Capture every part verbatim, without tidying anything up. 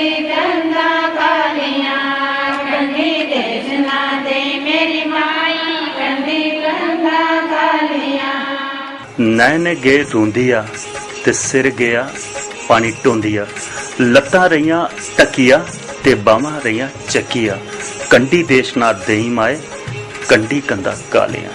कंधां कालियां, कंढी देशना दे मेरी माई, कंढी कंधां कालियां। नैन गे धुंदिया ते सिर गेआ पानी ढोंदिया, लत्तां रेहियां ढक्किया ते बाह्मां रेहियां चक्किया, कंढी देशना देई माए, कंढी कंधां कालियां।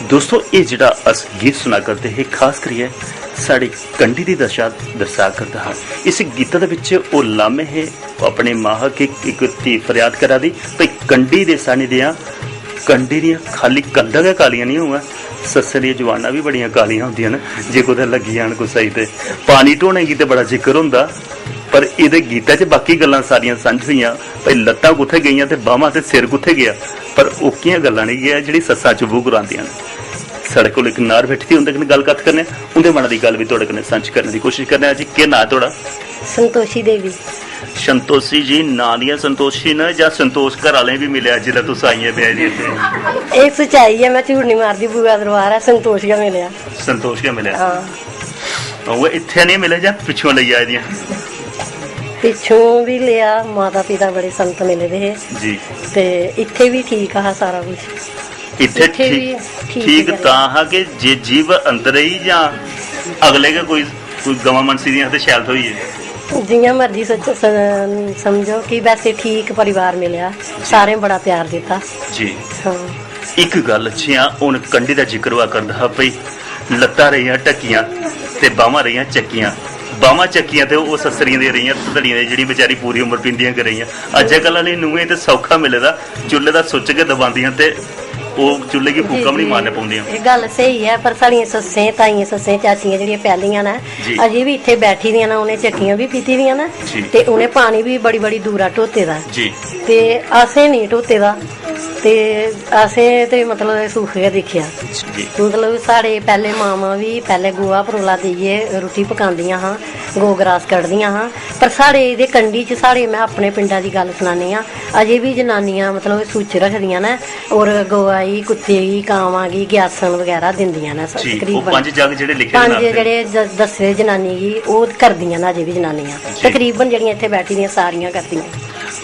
दोस्तो, एह् जेह्ड़ा अस गीत सुना करदे हे, खास करियै साढ़ी कंढी दी दशा दर्शा करदा हा। इस गीता दे बिच ओह् लामे हे, ओह् अपने मां हा कि इक धी फरियाद करा दी, भई कंढी दे सानी दियां, कंढी दियां खाली कंधां गै कालियां निं होङन, सस्सें दियां जबानां बी बड़ियां कालियां होंदियां न, जे कुतै लग्गी जान कुसै गी ते। पानी ढोने गी ते बड़ा जिक्र होंदा, पर एह्दे गीतै च बाकी गल्लां सारियां संझ होइयां, भई लत्तां कुत्थै गेइयां ते बाह्मां ते सिर कुत्थै गेआ, पर ओह्कियां गल्लां निं गेआ जेह्ड़ी सस्सां चुब्बू करांदियां न। साढ़े कोल इक नार बैठी दी, उं'दे कन्नै गल्ल कत्थ करने आं, उं'दे मनै दी गल्ल बी थुआढ़े कन्नै सांझी करने दी कोशश करने आं। जी, केह् नांऽ ऐ थुआढ़ा? संतोषी देवी। संतोषी जी नांऽ दियां संतोषी न जां संतोष घर आह्लें बी मिलेआ जिसलै तुस आइयां ब्याही दी इत्थै? एह् सच्चाई ऐ, में झूठ निं मारदी, बुआ दरबार ऐ, संतोष गै मिलेआ। संतोष गै मिलेआ। हां। उ'ऐ इत्थै निं मिले जां पिच्छुआं लेई आए दियां? पिच्छुआं बी लेआ, माता पिता बड़े संत मिले दे हे। जी। ते इत्थै बी ठीक हा सारा कुछ। इत्थै इत्थै ठीक बी ठीक ठीक गै। तां हा कि जे जीव अंदर ही जां अगले गै कोई कोई गवां मनसी दियां ते शैल थ्होई गे। जि'यां मर्जी सोच स- समझो कि वैसे ठीक परिवार मिलेआ, सारें बड़ा प्यार दित्ता। जी। हां। इक गल्ल जि'यां हून कंढी दा जिक्र होआ करदा हा भई लत्तां रेहियां ढक्कियां ते बाह्मां रेहियां चक्कियां। बाह्मां चक्कियां ते ओह् सस्सरियां दियां रेहियां धड़ियां दियां जेह्ड़ियां बेचारी पूरी उम्र पींदियां गै रेहियां। अज्जै कल्लै आह्ली नूहें ते सौखा मिले दा, चु'ल्ले दा सुच्च गै दबांदियां ते ओह् चु'ल्ले गी फूकां बी निं मारने पौंदियां। एह् गल्ल स्हेई ऐ, पर साढ़ियां सस्सें, ताइयें, सस्सें, चाचियां जेह्ड़ियां पैह्लियां न, जी। अजें बी इत्थै बैठी दियां न, उ'नें चक्कियां बी पीती दियां न जी। ते उ'नें पानी बी बड़ी बड़ी दूरा ढोते दा ऐ। जी। ते असें नेईं ढोते दा, ते असें ते मतलब एह् सुख गै दिक्खेआ। जी। मतलब साढ़े पैह्ले मावां बी पैह्ले गोहा परोला देइयै रुट्टी पकांदियां हां, गौ ग्रास कड्ढदियां हां, पर साढ़े एह्दे कंढी च साढ़े, में अपने पिंडा दी गल्ल सनानी आं, अजें बी जनानियां मतलब सुच्च रखदियां न और गवा गी, कुत्ते गी, कावां गी ग्यासन बगैरा दिंदियां न। जी, ओह् तकरीबन पंज जग जेह्ड़े लिखे दे पंज न। जेह्ड़े ज- दस्से दे जनानी गी, ओह् करदियां न अजें बी जनानियां। जी। तकरीबन जेह्ड़ियां इत्थै बैठी दियां सारियां करदियां।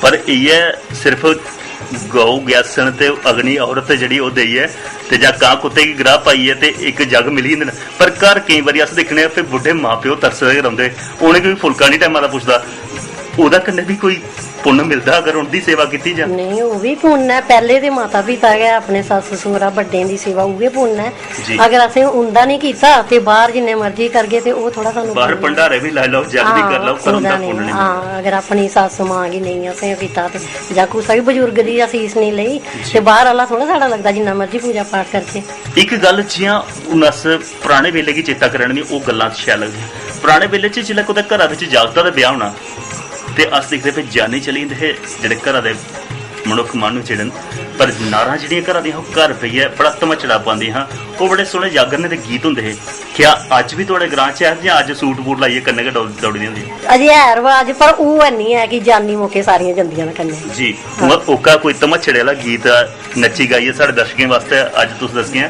पर इ'यै सिर्फ गौ ग्यासन ते अग्नि औरत जेह्ड़ी ओह् देइयै ते जां कां कुत्ते गी ग्राह् पाइयै ते इक जग मिली जंदे न। पर घर केईं बारी अस दिक्खने आं, फिर बुड्ढे मां प्यो तरसदे गै रौंह्दे, उ'नेंगी बी फुलका निं टैमा दा पुजदा, ओह्दा कन्नै बी कोई पुन्न मिलदा अगर उं'दी सेवा कीती जा? नेईं, ओह् बी पुन्न ऐ। पैह्ले ते माता पिता गै, अपने सस्स सौह्रा बड्डें दी सेवा, उ'ऐ पुन्न ऐ। जी। अगर असें उं'दा निं कीता ते बाह्र जिन्ने मर्जी करगे ते ओह् थोह्ड़ा सानूं बाहर पुन्न ऐ। भंडारे भी लाई लैओ, जग भी हां, कर लैओ, पर उं'दा उं'दा पुन्न नेईं। नहीं हां, अगर अपनी सस्स मां गी नेईं असें कीता ते जां कुसै बी बजुर्ग दी असीस नेईं लेई ते बाह्र आह्ला थोह्ड़ा साढ़ा लगदा, जिन्ना मर्जी पूजा पाठ करगे। इक गल्ल जि'यां हून अस पराने बेल्ले गी चेता करने आं, ओह् गल्लां शैल लगदियां। पराने बेल्ले च जिसलै कुतै घरा बिच जागता दा ब्याह होना ते अस दिखदे भई जानी चली जंदे हे जेह्ड़े घरा दे मनुक्ख माह्नू जेह्ड़े न, पर नारां जेह्ड़ियां घरा दियां ओह् घर बेहियै बड़ा धमचड़ा पांदियां हां। ओह् बड़े सोह्ने जागरने दे गीत होंदे हे। क्या अज्ज बी थुआढ़े ग्रां च ऐ जां अज्ज सूट बूट लाइयै कन्नै गै दौ- दौड़ी दियां होंदियां? अजें है रवाज, पर ओह् हैनी ऐ कि जानी मौके सारियां जंदियां न कन्नै। जी। उ'आं ओह्का कोई धमचड़े आह्ला गीत नच्ची गाइयै साढ़े दर्शकें वास्तै अज्ज तुस दसगे?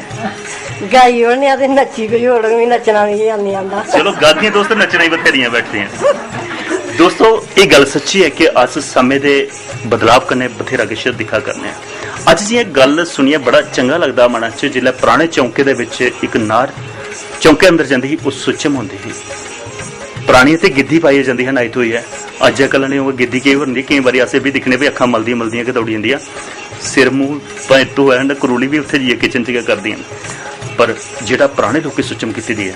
गाई ओड़ने आं ते नच्ची कोई ओड़ग, मिगी नच्चना मिगी हैनी आंदा। चलो, गागियां दोस्त नच्चने गी बथेरियां बैठदियां। दोस्तो, एह् गल्ल सच्ची ऐ कि अस समें दे बदलाव कन्नै बथेरा किश दिक्खा करने आं। अज्ज जि'यां गल्ल सुनियै बड़ा चंगा लगदा मना च, जिसलै पराने चौंके दे बिच इक नार चौंके अंदर जंदी ही, ओह् सुच्चम होंदी ही। परानियां ते गिद्धी पाइयै जंदी ही न्हाई धोइयै। अज्जै कल्लै नी ओह् गिद्धी केईं होंदी, केईं बारी अस एह् बी दिक्खने भई अक्खां मलदियां मलदियां गै दौड़ी जंदियां। सिर मूंह भाएं धोऐ न, करूली बी उत्थै जाइयै किचन च गै करदियां न। पर जेह्ड़ा पराने लोकें सुच्चम कीती दी ऐ,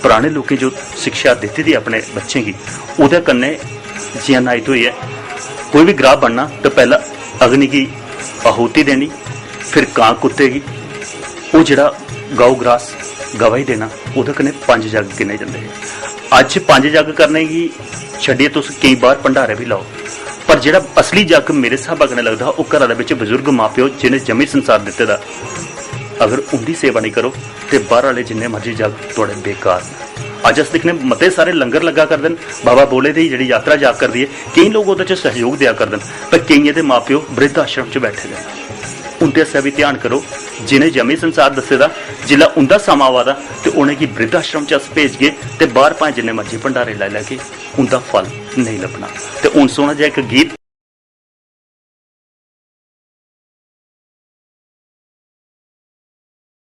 पराने लोकें जो शिक्षा दित्ती दी ऐ अपने बच्चें गी, ओह्दे कन्नै जि'यां न्हाई धोइयै कोई बी ग्राह् बनना ते पैह्लें अग्नि गी आहुति देनी, फिर कां कुत्ते गी, ओह् जेह्ड़ा गौ ग्रास गवा गी देना, ओह्दे कन्नै पंज जग गिने जंदे हे। अज्ज पंज जग करने गी छड्डियै तुस केईं बार भंडारे बी लाओ, पर जेह्ड़ा असली जग मेरे स्हाबा कन्नै लगदा, ओह् घरा दे बिच बजुर्ग मां प्यो जि'नें जम्मी संसार दित्ते दा, अगर उं'दी सेवा नेईं करो ते बाह्र आह्ले जिन्ने मर्जी जग थुआढ़े बेकार न। अज्ज अस दिक्खने मते सारे लंगर लग्गा करदे न, बाबा भोले दी जेह्ड़ी यात्रा जा करदी ऐ, केईं लोक ओह्दे च सैह्योग देआ करदे न, पर केइयें दे मां प्यो बृद्ध आश्रम च बैठे दे न। उं'दे आस्तै बी ध्यान करो जिनें यमी संसार दस्से दा, जिसलै उंदा समां आवा दा ते उनेंगी वृद्धाश्रम च अस भेजगे ते बाहर भाएं जिन्ने मर्जी भंडारे लाई लैगे, उंदा फल नेईं लब्भना। ते हुन सुना जाए इक गीत।